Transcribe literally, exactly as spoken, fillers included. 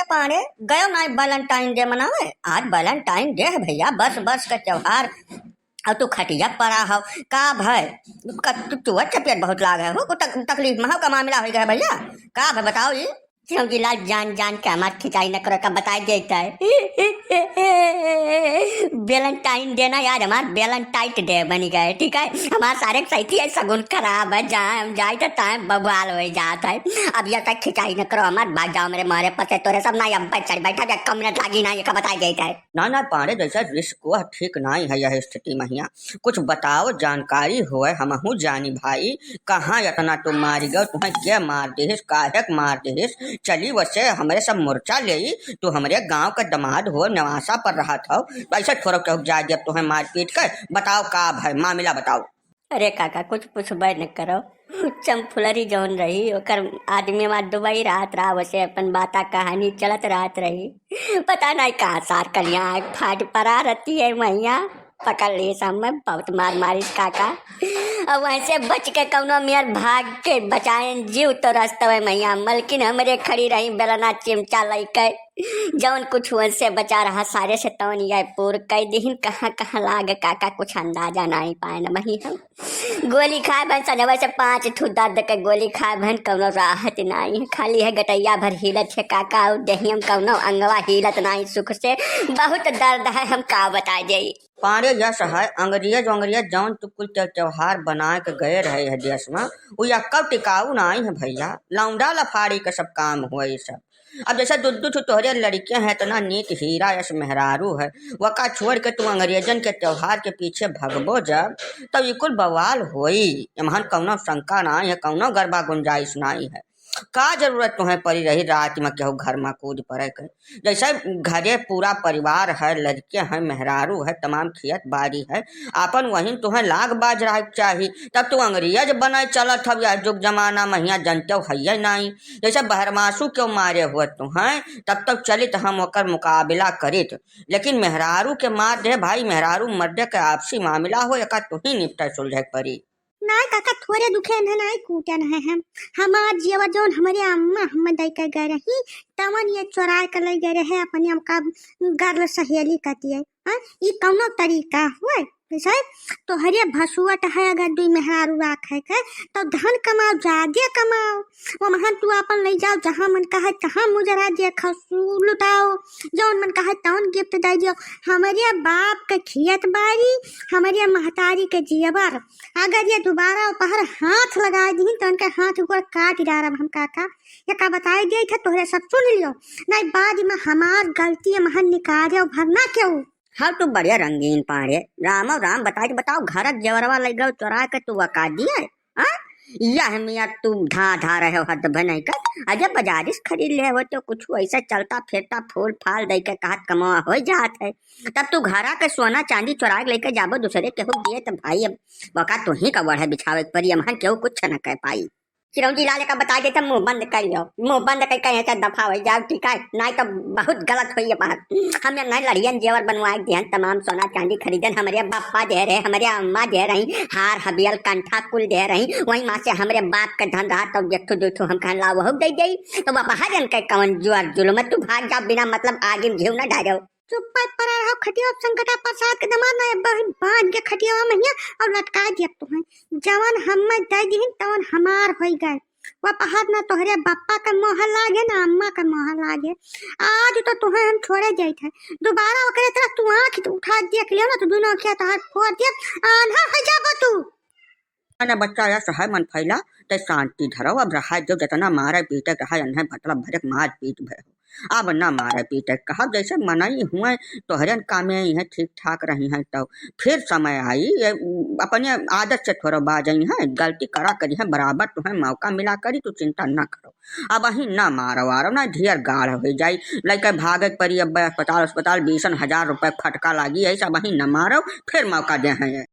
पाड़े गयो नाहीं Valentine Day मनावे? आज Valentine Day है भइया, बरस बरस का त्योहार। अउर तू खटिया परा हौ, का भय? क-, तू चुअत चपियत बहुत लाग है हो, तक-, तकलीफ में हौ का मामला होइ गया भइया? का भय बताओ ई? चिरौंजी लाल जान जान के हमार खिंचाई न करो, का बताइ देइत है। Valentine Day ना यार, हमार Valentine Day बनी गए, ठीक है? हमार सारे के सही थी, सगुन खराब है, जहाँ हम जाइत है, तहाँ बवाल होइ जात है। अब ये तक खिंचाई न करो हमार, भाग जाओ मेरे मारे पसे, तोरे सब ना अब चढ़ बैठा, एक मिनट लागी ना, ये का बताइ देइत है। ना, ना, पाड़े जैसा risk हुआ ठीक नाहीं है यह स्थिति महिया। कुछ बताओ, जानकारी होए, हमहू जानी भाई, कहाँ इतना तू मारी गयो, तुहें के मार दिहिस, काहे के मार दिहिस? चली वसे हमरे सब मोर्चा लेई, तू हमरे गाँव के दमाद हो, नेवासा पर रहत हो, तो ऐसे थोड़ा केहू जाए देब तुहें मारपीट के? बताओ का भय, मामला बताओ। अरे काका, कुछ पुछबे न करो। चमफुलरी जौन रही, ओकर आदमी हमार दुबई रहत रहा, वसे अपन बाता कहानी चलत रहत रही। पता नहीं कहाँ सार कनिया आग फाट परा रहती है मैया, पकड़ ली सब में बहुत मार मारिस काका। अब वैसे बच के कौनो मेर भाग के बचाएन जीव तो रस्तवे मैया, मलकिन हमरे खड़ी रही बेलना चिमचा लइके। जौन कुछ वैसे बचा रहा सारे से तौन यह पूर कई दिहिन, कहाँ कहाँ लाग काका कुछ अंदाजा नहीं पाए न वही हम। गोली खाए भन सजवे से पाँच ठू दर्द के गोली खाए भन कौनो राहत नाई है। खाली है गटैया भर हिलत है काका, अउर देहियम कौनो अंगवा हिलत नाई सुख से। बहुत दर्द है, हम का बताए जाई। पाड़े यस है, अंग्रेज वंग्रेज जौन तू कुल त्य-, त्योहार बनाए के गए रहे है देश में, उ यक्का टिकाऊ नाई है भइया। लौंडा लफाड़ी के सब काम हुआ ये सब। अब जैसे दू दू ठो तोहरे लड़के हैं, इतना नीक हीरा यस मेहरारू है, वका छोड़ के तू अंग्रेजन के त्योहार के पीछे भगबो जब, तब ई कुल बवाल होई। एमहन कौनो शंका नाई है, कौनो गरबा गुंजाइश नाई है। का जरूरत तुहें पड़ी रही रात में केहू घर में कूद पड़े के? जैसे घरे पूरा परिवार है, लड़के हैं, मेहरारू है, तमाम खेत बाड़ी है, आपन वहीं तुहें लाग बाज रहा के चाही। तब तू अंग्रेज बने चलत हव यह जुग जमाना में, हियाँ जनते हइये नाई। जैसे बहरमासू केहू मारे हुए तुहें, तब तक चलित हम ओकर मुकाबला करित, लेकिन मेहरारू के मार दे भाई, मेहरारू मर्दे के आपसी मामला हो, एका तुही निपटे सुलझे के पड़ी। नाय काका, थोरे दुखे न नाय कूटन है हम। हमार जेवर जौन हमरे अम्मा हम दई के गए रही, तवन ये चोराए के लई गए रहे अपने हमका गर्ल सहेली कतिये। हाँ, ई कौनो तरीका हुए? जैसे तोहरे भसुअट है, अगर दुई मेहरारू राखे के, तो धन कमाओ, जादे कमाओ। ओमहन तू आपन लई जाओ, जहाँ मन कहे तहाँ मुजरा देखो, सु-, लुटाओ, जौन मन कहे तौन gift दे दियो। हमरे बाप के खेत बाड़ी, हमरे महतारी के जेवर, अगर ये दोबारा उपहर हाथ लगाए दिहिन, तो उनके हाथ गोड़ काट डारब हम काका। ये का बताए दिए थे, तोहरे सब सुन लियो, नहीं बाद में हमार गलती महन निकाले भरना क्यों। हाँ, तू बढ़िया रंगीन पाड़े, रामो राम बताए के बताओ, घर जेवरवा लग गओ चोरा के तू वका दिए, हाँ? यह मियाँ तू धा धा रहे हो, हद भनई का। अजब बाजारिस खरीद ले हो तो कुछ ऐसा चलता फिरता फूल फाल दे के कहत कमावा हो जात है। तब तू घरा के सोना चांदी चोरा के लेके जाबो दूसरे केहू दिए, तो भाई अब वका तू ही का बढ़े बिछावे के पड़ी, हमहन केहू कुछ न कह पाई। चिरौंजी लाल का बता देते, मुंह बंद कर लो, मुंह बंद कर कहीं से दफा हो जाओ, ठीक है? नहीं तो बहुत गलत हुई ये बात। हम ये नहीं लड़ियन जेवर बनवाए दिहन, तमाम सोना चांदी खरीदन, हमरे बापा दे रहे, हमरे अम्मा दे रही, हार हबियल कंठा कुल दे रही, वही माँ से हमरे बाप के धन रहा, तो एक ठो दो ठो हम कहन ला वहु दे दे, तो बापा हजन के कवन जुआर जुलम, तू भाग जाओ, बिना मतलब आगे में घीव न डालो। चुप्पे परे रहो, खटियो संकटा प्रसाद के दमाद ना, बहन बांध के खटियो महिया और लटका दिया तुहें। जवन हमें दे दिहिन, तवन हमार होई गए। वो पहाड़ ना तोहरे बापा के मोह लागे, ना अम्मा के मोह लागे। आज तो तुहें हम छोड़े जाइत है। दोबारा ओकरे तरफ तू आँख उठा देख लियो ना, तो दुनो आँखिया तोहार फोड़ दिया, आन्हर हो जाबो तू। ना बच्चा या सहाय मन फैला, ते शांति धरो, अब रहा जो जतना मारे पीटे के रहा, अन्हें मतलब भरे मार पीट भय हो। अब ना मारे पीटे कहब, जैसे मनई हुए तोहरे कामे ही है, ठीक ठाक रही हैं, तो फिर समय आई, ये अपने आदत से थोड़ा बाज आई हैं, गलती करा करी है, बराबर तुम्हें मौका मिला करी, तू चिंता ना करो। अब अही ना मारो आरो, ना ढेर गाढ़ हो जाई, लइके भागे के परी, अब अस्पताल, अस्पताल बीसन हजार रुपए फटका लागी, ऐसा अब अही ना मारो, फिर मौका दे हैं।